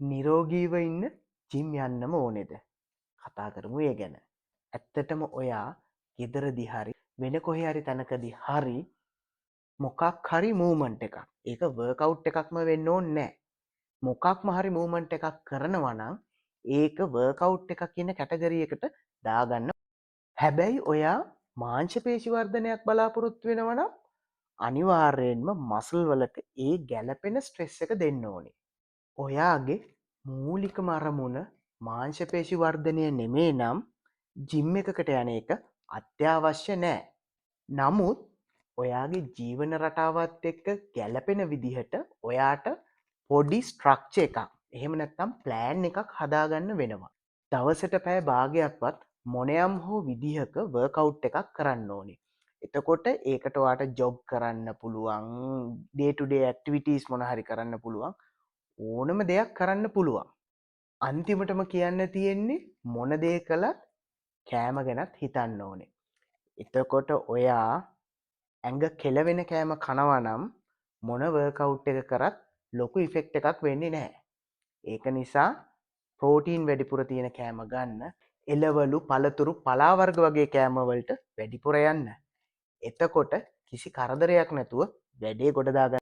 නිරෝගීව ඉන්න ජිම් යන්නම ඕනේද? කතා කරමු ඒ ගැන. ඇත්තටම ඔයා ගෙදරදි හරි වෙන කොහේ හරි තැනකදී හරි මොකක් හරි මූව්මන්ට් එකක්. ඒක වර්කවුට් එකක්ම වෙන්න ඕනේ නෑ. මොකක්ම හරි මූව්මන්ට් එකක් කරනවා නම් ඒක වර්කවුට් එකක් කියන කැටගරි එකට දාගන්න. හැබැයි ඔයා මාංශ පේශි වර්ධනයක් බලාපොරොත්තු වෙනවා නම් අනිවාර්යයෙන්ම මසල් වලට ඒ ගැලපෙන ස්ට්‍රෙස් එක දෙන්න ඕනේ. ඔයාගේ මූලිකම අරමුණ මාංශ පේශි වර්ධනය නෙමේ නම් ජිම් එකකට යන එක අත්‍යවශ්‍ය නෑ. නමුත් ඔයාගේ ජීවන රටාවත් එක්ක ගැලපෙන විදිහට ඔයාට පොඩි ස්ට්‍රක්චර් එකක්, එහෙම නැත්නම් ප්ලෑන් එකක් හදාගන්න වෙනවා. දවසට පැය භාගයක්වත් මොනයම් හෝ විදිහක වර්කවුට් එකක් කරන්න ඕනේ. එතකොට ඒකට ඔයාට ජොග් කරන්න පුළුවන්, ඩේ ටු ඩේ ඇක්ටිවිටීස් මොන හරි කරන්න පුළුවන්, ඕනම දෙයක් කරන්න පුළුවන්. අන්තිමටම කියන්න තියෙන්නේ මොන දේ කළත් කෑම ගැනත් හිතන්න ඕනේ. එතකොට ඔයා ඇඟ කෙලවෙන කෑම කනවා නම් මොන වර්කවුට් එක කරත් ලොකු ඉෆෙක්ට් එකක් වෙන්නේ නැහැ. ඒක නිසා ප්‍රෝටීන් වැඩිපුර තියෙන කෑම ගන්න, එළවලු, පළතුරු, පලා වර්ග වගේ කෑම වලට වැඩිපුර යන්න. එතකොට කිසි කරදරයක් නැතුව වැඩේ ගොඩ දාගන්න.